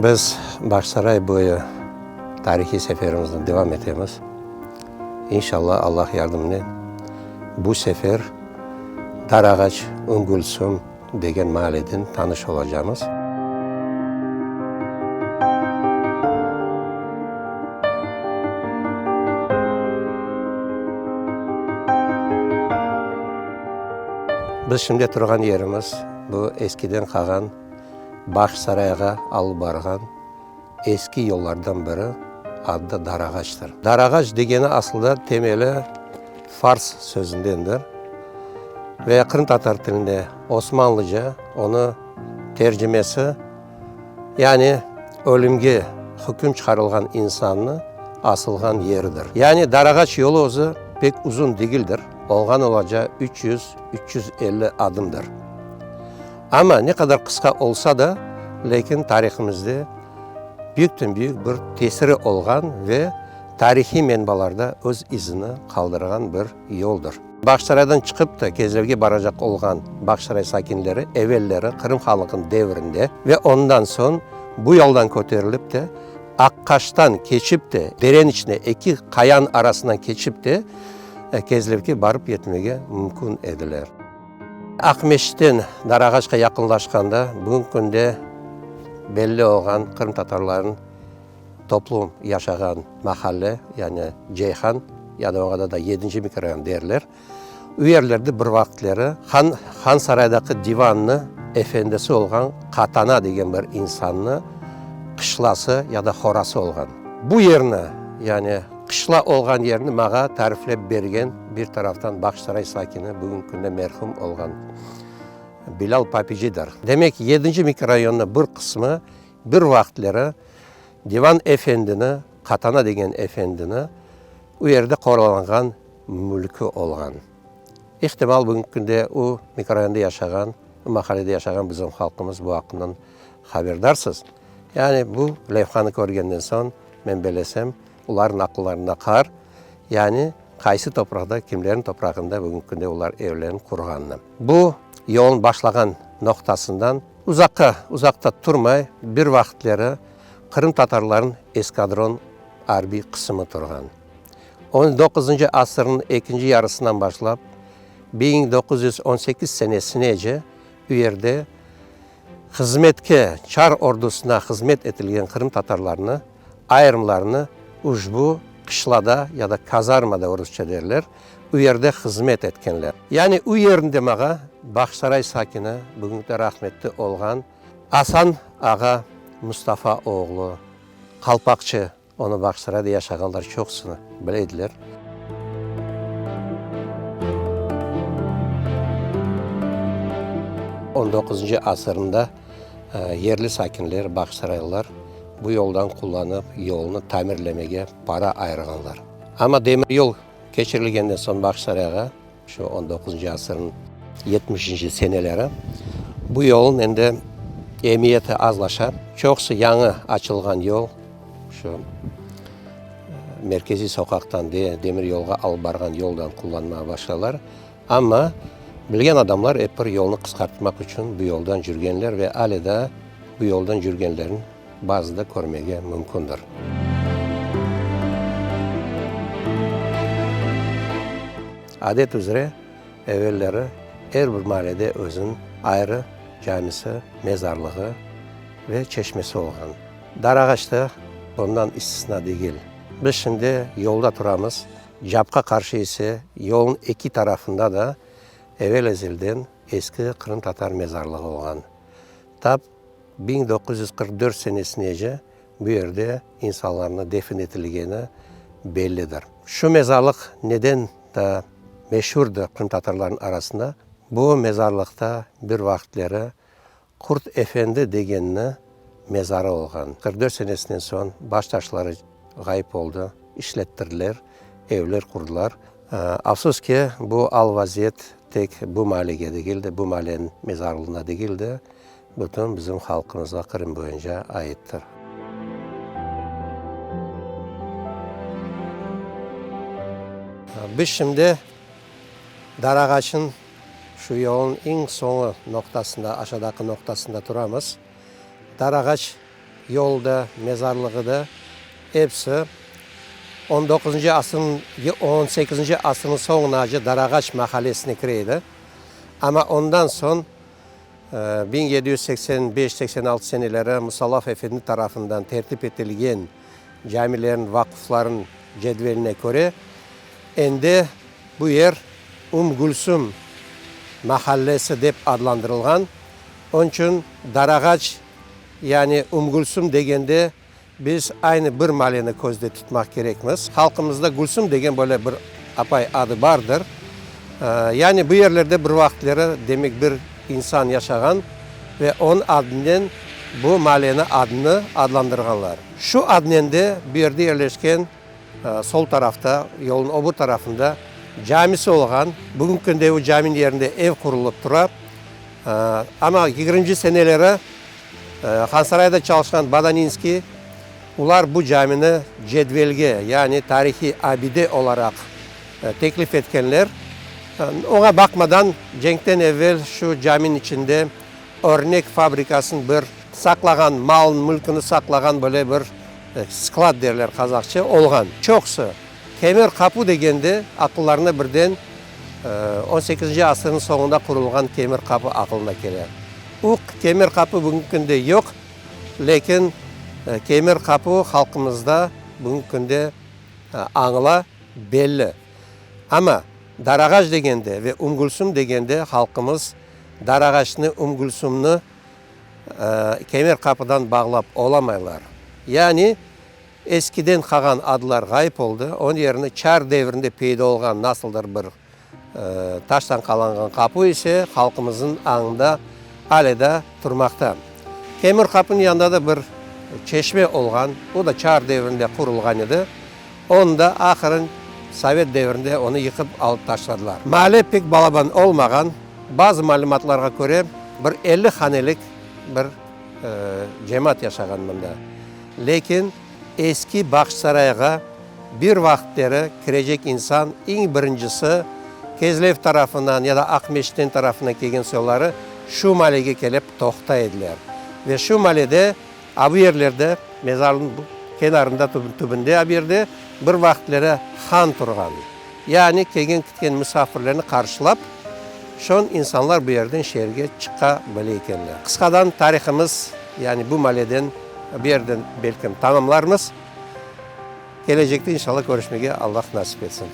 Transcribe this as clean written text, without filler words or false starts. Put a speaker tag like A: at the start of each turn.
A: Biz Bağçasaray boyu tarihiy seferimizni devam etemiz. İnşallah, Allah yardımınen bu sefer Darağaç, Üngülsüm degen maaleden tanış olacamız. Biz şimdi turğan yerimiz, bu eskiden qalğan Bağçasarayğa alıp barğan eski yollardan biri, adı da Darağaçtır. Darağaç degeni asılda temeli fars sözündendir ve qırımtatar tilinde osmanlıca onı tercimesi, yani ölümge hüküm çıqarılğan insannı asılğan yeridir. Yani Darağaç yolu özü pek uzun degildir, olğan olaca 300, 350 adımdır. Amma ne qadar qısqa olsa da, lâkin tarihimizde büyükten-büyük bir tesiri olğan ve tarihiy menbalarda öz izini qaldırğan bir yoldır. Bağçasaraydan çıqıp da Kezlevge baracaq olğan Bağçasaray sakinleri evelleri Qırım Hanlığınıñ devrinde ve ondan soñ bu yoldan köterilip de Aqqaştan keçip de deren içine eki qayanıñ arasından keçip de Kezlevge barıp yetmege mümkün ediler. Aqmescitten Darağaçqa yaqınlaşqanda, bugünki künde belli olğan qırımtatarlarnıñ toplu yaşağan mahalle, yani Ceyhan, ya da oña da yedinci mikrorayon derler, u yerlerde bir vaqıtları han, Hansaraydaki divannı efendisi olğan Qatana degen bir insannı qışlası ya da horası olğan. Bu yerni, yani Qışla olğan yerni maña tariflep bergen bir taraftan Bağçasaray sakini, bugünki künde merhum olğan Bilâl Papicidir. Demek, yedinci mikrorayonnıñ bir qısmı bir vaqıtları Divan efendini, Qatana degen efendini u yerde qoralanğan mülkü olğan. İhtimal, bugünki künde u mikrorayonda yaşağan, u mahallede yaşağan bizim halqımız bu aqqından haberdarsız. Yani bu levhanı körgenden soñ, men belesem, olarnıñ aqıllarında qar, yani qaysı topraqta, kimlerniñ toprağında bugünki künde olar evlerini qurğanını. Bu yolnıñ başlağan noqtasından uzaqqa, uzaqta turmay, bir vaqıtleri qırımtatarlarnıñ eskadron arbiy qısımı turğan. On doquzıncı asırnıñ ekinci yarısından başlap 1918 senesinece u yerde Hızmetke, çar ordusına hızmet etilgen qırımtatarlarnı, ayırımlarını uşbu qışlada ya da kazarmada orusça derler, u yerde hızmet etkenler. Yani u yerinde mağa Bağçasaray sakini, bugünkide rahmetli olğan Asan ağa Mustafa oğlu Qalpaqçı Onı Bağçasarayda yaşağanlar çoqusını bile ediler. On doquzıncı asırında yerli sakinler, bağçasaraylılar, bu yoldan qullanıp, yolnı tamirlemege para ayırğanlar. Amma demir yol keçirilgenden soñ Bağçasarayğa, şu on doquzıncı asırnıñ yetmişinci seneleri, bu yolnıñ endi emiyeti azlaşa. Çoqusı yañı açılğan yol, şu merkeziy soqaqtan de demir yolğa alıp barğan yoldan qullanmağa başlalar. Amma bilgen adamlar ep bir yolnı qısqartmaq içün bu yoldan cürgenler ve ale daa bu yoldan cürgenlerni bazıda körmege mümkündir. Adet üzre, evelleri er bir maalede özüniñ ayrı camisi, mezarlığı ve çeşmesi olğan. Darağaç da bundan istisna degil. Biz şimdi yolda turamız, capqa qarşı ise yolnıñ eki tarafında da evel-ezelden eski qırımtatar mezarlığı olğan. Tap 1944 senesinece bu yerde insanlarnı defin etilgeni bellidir. Şu mezarlıq neden da meşurdır qırımtatarlarnıñ arasında? Bu mezarlıqta bir vaqıtleri Qurt Efendi degenni mezarı olğan. 44 senesinden soñ baş taşları ğayıp oldı, işlettirdiler, evler qurdılar. Afsus ki, bu al-vaziyet tek bu maalege degil de, bu maaleniñ mezarlığına degil de, bütün bizim halqımızğa Qırım boyunca aittir. Biz şimdi Darağaçnıñ şu yolnıñ eñ soñu noqtasında, aşağıdaki noqtasında turamız. Darağaç. yolu da, mezarlığı da, episi on doquzıncı asırnıñ, on sekizinci asırnıñ soñunace Darağaç mahallesine kire edi. Amma ondan soñ 1785, 86 seneleri Musallaf efendi tarafından tertip etilgen camilerin, vaqufların cedveline köre, endi bu yer Umm Gülsüm mahallesi dep adlandırılğan. Onıñ içün Darağaç, yani Umm Gülsüm degende biz aynı bir maleni közde tutmaq kerekmiz. Halqımızda Gülsüm degen böyle bir apay adı bardır. Yani bu yerlerde bir vaqıtleri demek bir insan yaşağan ve onıñ adınen bu maleni adını adlandırğanlar. Şu adnen de bu yerde yerleşken sol tarafta, yolnıñ o bir tarafında camisi olğan. Bugünki künde o caminiñ yerinde ev qurulıp tura. Amma yigirminci seneleri Hansarayda çalışqan Badaninskiy, olar bu camini cedvelge, yani tarihiy abide olaraq teklif etkenler. Oña baqmadan, cenkten evel şu caminiñ içinde örnek fabrikasınıñ bir saqlağan, malın-mülkini saqlağan böyle bir sklad derler qazahça, olğan. Çoqusı Kemer qapu degende aqıllarına birden on sekizinci asırnıñ soñunda qurulğan Kemir qapı aqılına kele. U Kemir qapı bugünki künde yoq, lâkin Kemir qapu halqımızda bugünki künde añıla, belli. Amma Darağaç degende ve Umgülsüm degende halqımız Darağaçnı, Umgülsümni Kemer qapıdan bağlap olamaylar. Yani Eskiden qalğan adlar ğayıp oldı, onıñ yerine çar devrinde peyda olğan nasıldır bir taştan qalanğan qapu ise halqımıznıñ añında ale da turmaqta. Temir qapınıñ yanında da bir çeşme olğan, o da çar devrinde qurulğan edi, onı da ahırın sovet devrinde onı yıqıp alıp taşladılar. Maale pek balaban olmağan, bazı malümatlarğa köre, bir 50 hanelik bir cemaat yaşağan mında. Lâkin eski Bağçasarayğa bir vaqıtleri kirecek insan eñ birincisi Kezlev tarafından ya da Aqmeçitten tarafından kelgen soyları şu malege kelip toqtay ediler. Ve şu malede, a bu yerlerde, mezarnıñ kenarında, tübünde a bu yerde bir vaqıtleri han turğan. Yani kelgen-kitken musafirlerni qarşılap, şon insanlar bu yerden şeerge çıqa bile ekenler. Qısqadan tarihımız, yani bu maleden, bu yerden belkim tamamlarmız. Kelecekte inşallah körüşmege Allah nasip etsin.